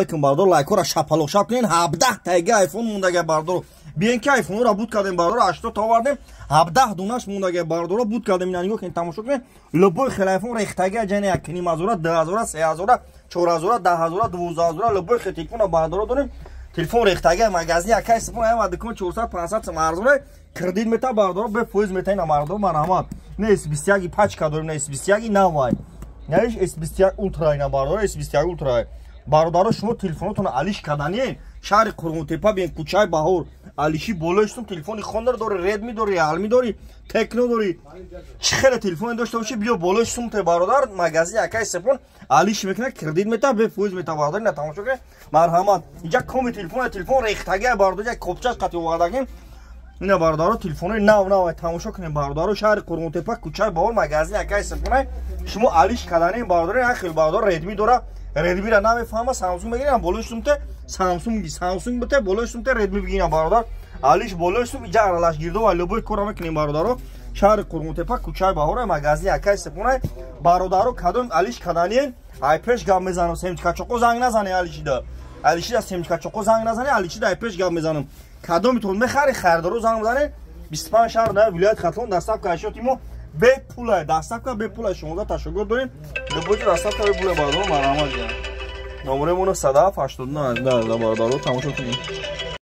Алейкум, бардор, лайкора шапалоқ шап кунен. 17 тайга айфон мондага, бардор. Биен ки айфонро буд кардем, бардор, 80 та овардем, 17 дунаш мондага, бардоро, буд кардем. Ина нигоҳ кунед, тамошо кунед, любой хел айфон рехтага, ҷана 1,5 ҳазора, 2 ҳазора, 3 ҳазора, 4 ҳазора, 10 ҳазора, 12 ҳазора, любой хел телефона, бардоро, дорем. Телефон рехтага, магазин якай сифон ама дукон 400, 500 сом арзона, кредит мета, бардоро, бе фоиз мета. Ина, мардо, марҳамат, не S21 пачка дорем, не S21 навай, наиш S21 Ultra, ина, бардоро, S21 Ultra. Бародаро, шумо телефонотонро алиш каданиен, шаҳри Қурғонтепа биен, кӯчаи Баҳор, алиши болои сум. Телефони Хонор дори, Редми дори, Реалми дори, Текно дори, чӣ хеле телефоне дошта бошӣ, биё болои сумте, бародар, магазин якай сефон алиш мекунад, кредит мета, бефоиз мета. Бародар, ина тамошо кунед, марҳамат, инҷа коми телефон, телефон рехтагия, бародар, як копчаш қати овардагим. Ина, бародаро, телефонои нав нав тамошо кунем, бародаро. Шаҳри Қурғонтепа, кӯчаи Баҳор, магазин якай сефона. Шумо алиш каданем, бародаро, як хел, бародар, Редми дора, Редмира намефаҳма, Самсунг мегирам, болои сумте Самсунг, Самсунг бите, болои сумте Редми бигирам, бародар, алиш болои сум. Иҷа аралаш гирдо ва любой кора мекунем, бародаро. Шаҳри Қурғонтепа, кӯчаи Баҳора, магазин якай сефона. Бародаро, кадом алиш каданиен, ай пеш гап мезанам, семечкачоқо занг назане, алишида, алишида семечкачоқо занг назане, алишида ай пеш гап мезанам. Кадомитон мехари, харидоро, занг бизане. 25 шаҳр на вилояти Хатлон доставка ашёти мо бепула, доставка бепула. 16 ташаккур дорем, любой доставка бепула, бародаро, марҳамат. Номерамона 107 89, да, бародаро, тамошо кунед.